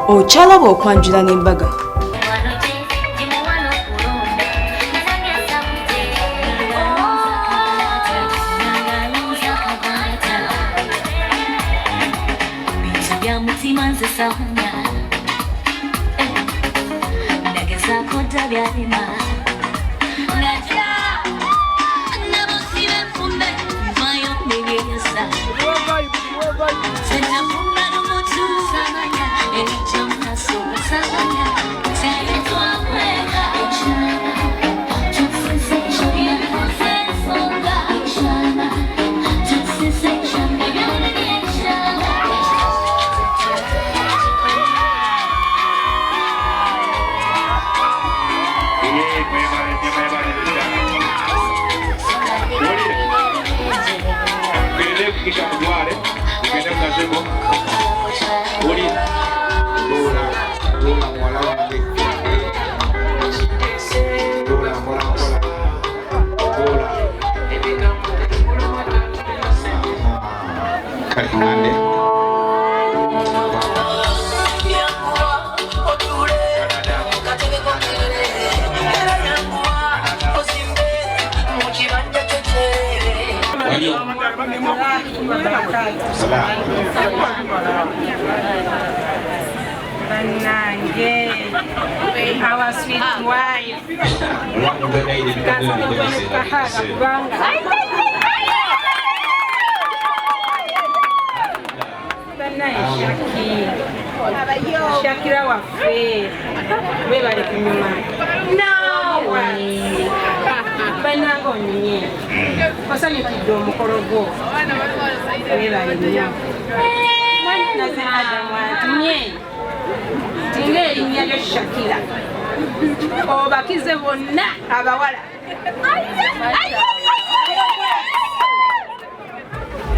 Okyalaba okwanjula n'embaga. Bannange, our sweet wife. Kubanga bannaye Shaki, Shakira waffe, webale kunyuma naawe. Bannange onyumye, osanyukidde omukolo gwo, webale nnyo. Mwannyinaze Adamu antumye nti ng'erinnya lyo Shakira obakize bonna abawala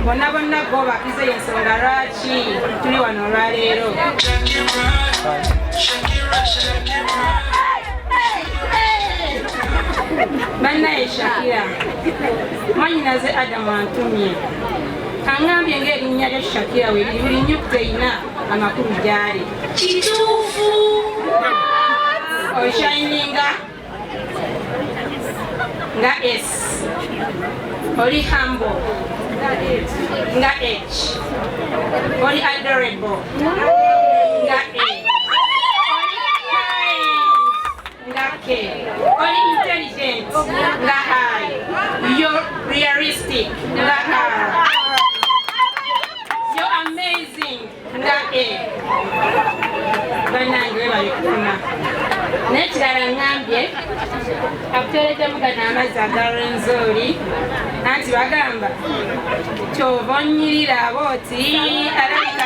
bonna bonna gobakize, yensonga lwaki tuli wano olwaleero. Bannaye Shakira, mwannyinaze Adamu antumye aŋŋambye ng'erinnya lyo Shakira weriri, buli nnyukuta erina amakulu gy'ali. Kituufu. Oshininga nga S, oli humble nga H, oli adorable nga A, oli kind nga K, oli intelligent nga I, you're realistic nga R, you're amazing nga A. Bannange, webale kufuna. Naye kirala, ŋŋambye akuteereddemu gano amazzi aga Rwenzori, anti bagamba kyova onnyirira aba oti alabika.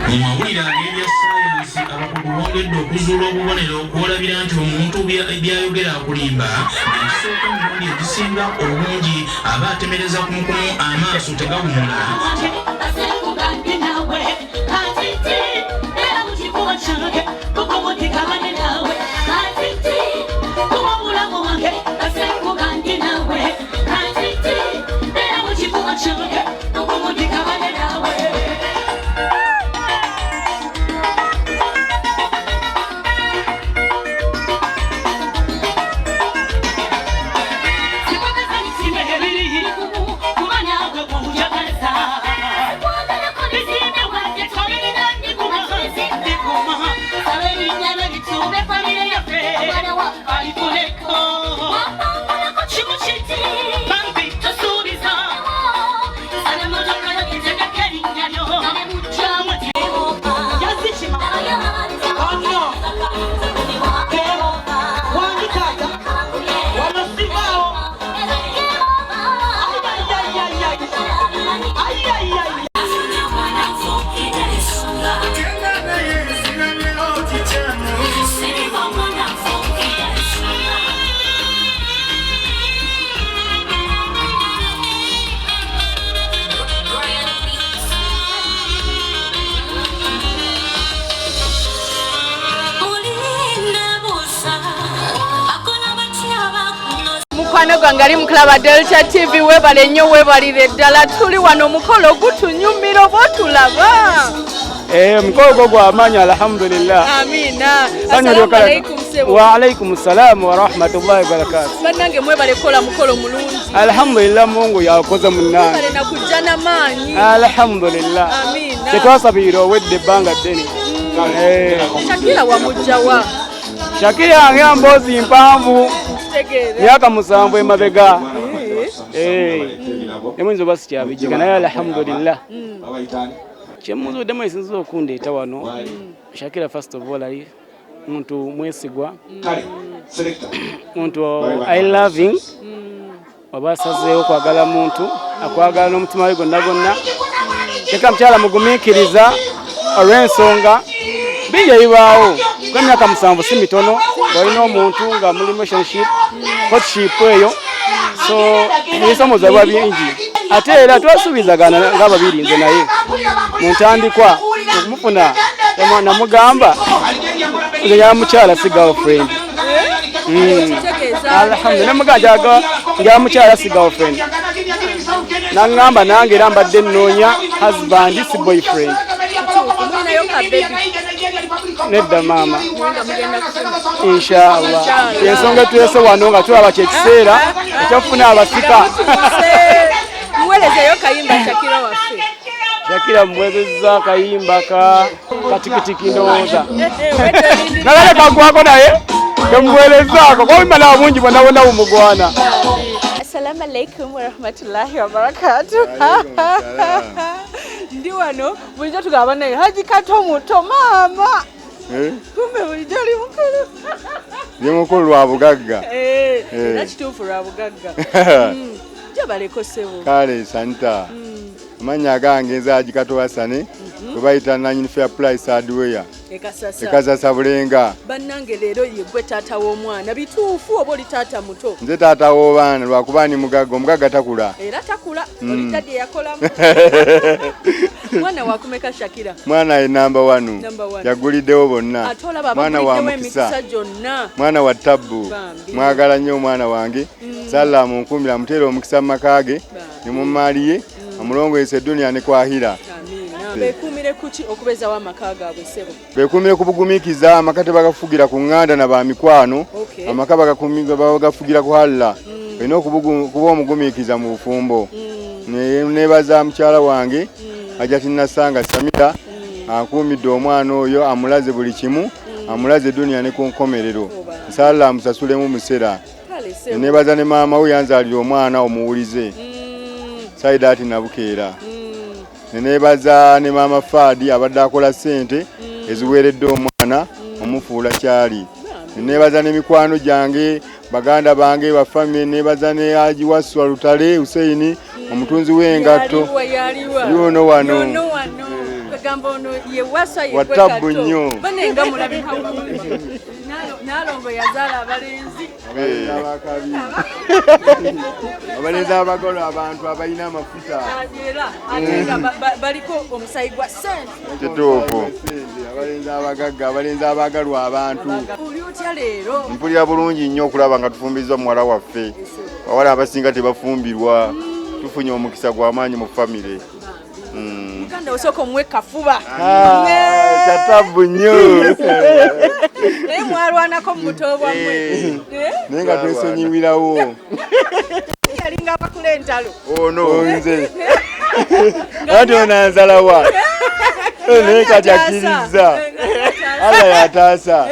Mu mawulire ag'ebya ssaayansi, abakugu bongedde okuzuula obubonero kwolabira nti omuntu byayogera akulimba. Ekisooka, emirundi egisinga obungi aba atemereza kumukumu, amaaso tegawumula. Asekugambye nawe katiti era mu kifuba kyange kukumutikamane nawe katiti kuba bulamu wange. Asekugambye nawe katiti era mu kifuba kyange kukumutikamane nawe. Kuba nawe kunjagaza. Bizimbe wange twalirina ndikuma ndikuma aberinnya bitume famire yaffe alifuneko kimu kiti bambi tosuubiza sale motoka yo gitegeka erinnya lyo yazikima. Ono wangi taata, wano sivaawo. Ayayayay, ayayayay. Mukwano gwange ali mukulaba Delta TV, weebale nnyo, weebalire ddala. Tuli wano, omukolo gutunyumira oba otulaba. Omukolo gwo gw'amaanyi, alhamdulillah. Amiina. Sanyu Assalamu lyokala. alaikum ssebo. Wa alaikum salamu wa rahmatullahi wa barakatuh. Bannange mwebale kukola mukolo mulungi. Alhamdulillah, Mungu yakoze munnange. Mwebale na kujja n'amaanyi. Alhamdulillah. Amiina. Kyetwasabirira owedde ebbanga ddene. Shakira wamujjawa? Shakira yange mboozi mpanvu. Kitegeere. Myaka 7 emabega. Nemuyinza oba sikyabijjika naye alhamdulillah. Kyemuzuddemu esinziza okundeeta wano. Shakira first of all ali muntu mwesigwa. Muntu I loving. Oba asazeewo kwagala muntu, akwagala n'omutima we gwonna gwonna. Shakira mukyala mugumiikiriza olw'ensonga bingi ebibaawo. Kuba emyaka 7 si mitono, ng'olina omuntu nga muli relationship, courtship eyo. So ebisomooza biba bingi. Ate era twasuubizagana ng'ababiri nze naye mu ntandikwa okumufuna namugamba nze ya mukyala si girlfriend. Alhamdulillah, namugamba nja mukyala si girlfriend. Nangamba nange era mbadde nnoonya husband si boyfriend. Mulinayo ka baby? Nedda maama. Nga mugenda kufuna. Inshallah. Ensonga twese wano nga tulaba kyekiseera ekyokufuna abasika. Muweerezeeyo kayimba Shakira waffe. Shakira muweerezza akayimba ka katikitiki ndowooza. Nalale kagwako naye temuweerezaako kuba bimala bungi bwonna bwonna bumugwana. Assalamu alaikum warahmatullahi wabarakatuh. Ndi wano bulijjo tugamba naye Haji Kato muto maama. Kumbe bulijjo oli mukulu. Ndi mukulu lwa bugagga. Era kituufu lwa bugagga. Gyabaleko ssebo. Kale santa. Amannya agange nze Haji Kato Hassan, bwe bayita nanyini Fair Price Hardware. Ekasasa. Ekasasa Bulenga. Bannange leero ye gwe taata w'omwana, bituufu oba oli taata muto? Nze taata w'obaana lwakuba ndi mugagga, omugagga takula. Era takula, oli daddy eyakolamu. Mwana wakumeka Shakira? Mwana ye number 1. Number 1. Yaguliddewo bonna. Ate olaba Mwana wa abaguliddewo mukisa. emikisa gyonna. Mwana wa tabbu. Bambi. Mwagala nnyo omwana wange. Salla amunkuumire amuteere omukisa mu maka ge ne mu mmaali ye, amulongoyese eddunia ne kwahira. Amiina. Beekuumire kuki okubeezawo amaka gaabwe ssebo? Beekuumire ku bugumiikiza, amaka tebagafugira ku ŋŋanda na ba mikwano. Amaka bagafugira ku Allah. Olina okuba omugumiikiza mu bufumbo. Neebaza mukyala wange Hajati Nassanga Samira, ankuumidde omwana oyo, amulaze buli kimu, amulaze eddunia ne ku nkomerero. Nsala amusasulemu musera. Neebaza ne maama we yanzaalira omwana omuwulize. Saidati Nabukeera. Neebaza ne maama Fadi abadde akola ssente eziweeredde omwana omufuula kyali. Neebaza ne mikwano gyange, baganda bange, ba family, neebaza ne Haji Waswa Lutale Hussein, omutunzi w'engatto. Yuno wano. Yuno wano. Kagamba ono ye Waswa ye Wa gwe tabbu Kato. nnyo. Banenga mulabika bulungi. Nalongo yazaala abalenzi. Abalenzi abagolo abantu abalina amafuta. Era ate nga baliko omusayi gwa ssente. Kituufu. Abalenzi abagagga, abalenzi abaagalwa abantu. Oli otya leero? Mpulira bulungi nnyo okulaba nga tufumbirizwa muwala waffe. Bawala abasinga tebafumbirwa. Tufunye omukisa gw'amaanyi mu famire. Muganda osooka omuwe kafuba. Kyatabbu nnyo. Naye mwalwanako mu buto bwammwe. Naye nga twesonyiwirawo. Yalinga abakula entalo. Ono nze. Anti ono anzalawa. Naye kati akkiriza. Allah yataasa.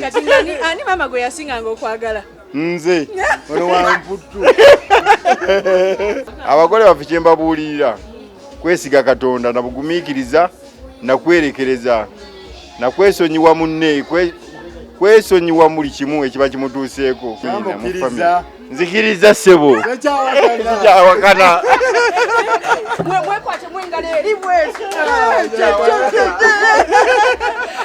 Kati ani maama gwe yasinganga okwagala? Nze. Ono wa mputtu. Abagole baffe kye mbabuulirira kwesiga Katonda na bugumiikiriza na kwerekereza na kwesonyiwa munne, kwesonyiwa buli kimu ekiba kimutuuseeko. Nzikiriza. Nzikiriza ssebo. Sikyawakana. Mwekwate mwengalo eri bwetu.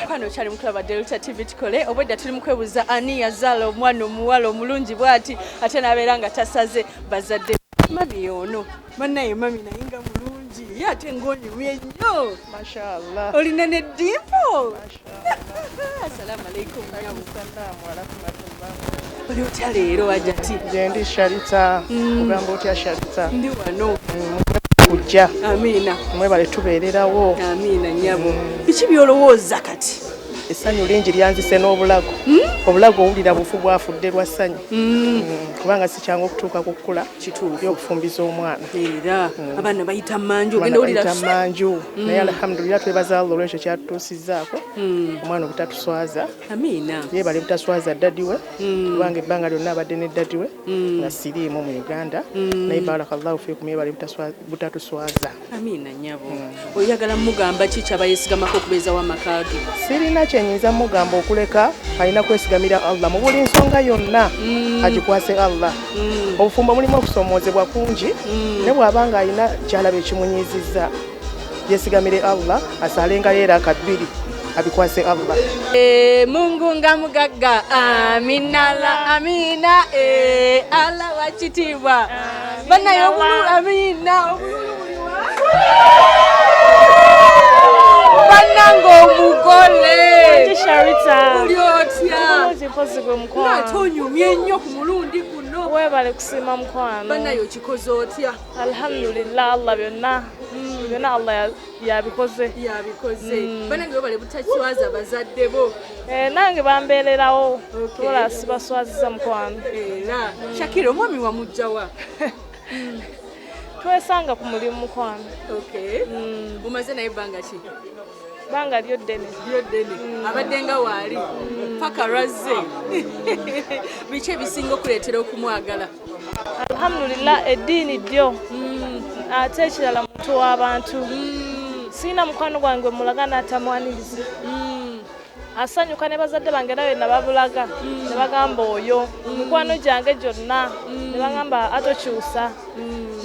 Kano kyali mu Club Delta TV tukole obwedda tuli mu kwebuuza ani yazaala omwana omuwala omulungi bw'ati ate n'abeera nga tasaze bazadde. Mami ono bannaye mami naye nga mulungi ye ate ng'onyumye nnyo. Mashallah. Olina ne dimpo. Assalamu alaikum. Oli otya leero Hajati? Gye ndi Sharita. Kugamba otya Sharita? Ndi wano. kujja. Amiina. Mwebale tubeererawo. Amiina nnyabo. Biki by'olowooza kati? Essanyu lingi lyanzise n'obulago. Obulago owulira bufu bwafudde lwa ssanyu. Kubanga si kyangu okutuuka ku kkula ly'okufumbiza omwana. Era abaana bayita manju, ogenda owulira manju. Naye alhamdulillah twebaza Allah olw'ekyo kyatutuusizzaako. Omwana obutatuswaza. Amiina. Yeebale butaswaza ddadi we. Kubanga ebbanga lyonna abadde ne ddadi we nga siriimu mu Uganda. Naye barakallahu fiikum yeebale butatuswaza. Amiina nnyabo. Oyagala mugamba ki kyaba yeesigamako okubeezawo amaka ge? Sirina kye nnyinza mugamba okuleka, alina kwesigamira Allah mu buli nsonga yonna, agikwase Allah. Obufumbo mulimu okusoomoozebwa kungi, ne bw'aba ng'alina ky'alaba ekimunyiizizza, yeesigamire Allah, asaalengayo era akabbiri abikwase Allah. Mungu nga mugagga, amina la amina, Allah wa kitiibwa. Bannaye obululu, amina, obululu buli wa? Bannange omugole. Oli otya? Ng'ate onyumye nnyo ku mulundi guno. Weebale kusiima mukwano. Bannaye okikoze otya? Alhamdulillah, Allah byonna. Byonna Allah yabikoze. Yabikoze. Bannange weebale butaswaza bazadde bo. Nange bambeererawo. Tobola sibaswaziza mukwano. Era Shakira omwami wamuggya wa? Twesanga ku mulimu mukwano. Okay. Omaze naye bbanga ki? Bbanga lyo ddene. Lyo ddene. Abadde nga waali paka lwazze. Biki ebisinga okuleetera okumwagala? Alhamdulillah eddiini ddyo. Ate ekirala muntu w'abantu. Sirina mukwano gwange mulaga n'atamwaniriza. Asanyuka ne bazadde bange nawe nababulaga ne bagamba oyo mikwano gyange gyonna ne bagamba atokyusa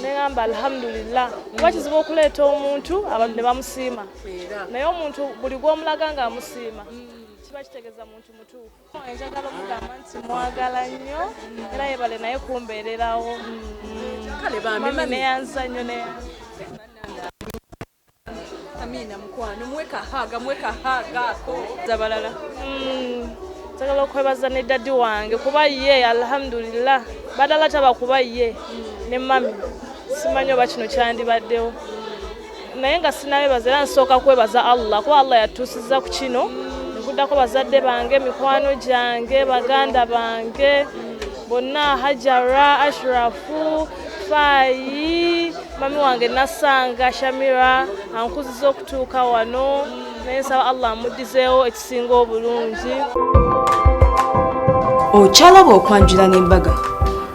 ne ngamba alhamdulillah. Kuba kizibu okuleeta omuntu abantu ne bamusiima, naye omuntu buli gw'omulaga ng'amusiima kiba kitegeeza muntu mutuufu. Njagala okugamba nti mwagala nnyo era yeebale naye kumbeererawo. Kale bambi neyanza nnyo neyanza. Amina mukwano, muwe kahaga, muwe kahaga ako. Zabalala. Njagala okwebaza ne daddy wange kuba ye alhamdulillah badala taba kuba ye ne mami simanyi oba kino kyandibaddewo, naye nga sinabebaza era nsooka kwebaza Allah kuba Allah yatuusiza ku kino. Nkuddako bazadde bange, mikwano gyange, baganda bange bonna, Hajara, Ashrafu, Fayi, mami wange Nasanga, Shamira ankuziza okutuuka wano, naye nsaba Allah amuddizeewo ekisinga obulungi. Okyalaba okwanjula n'embaga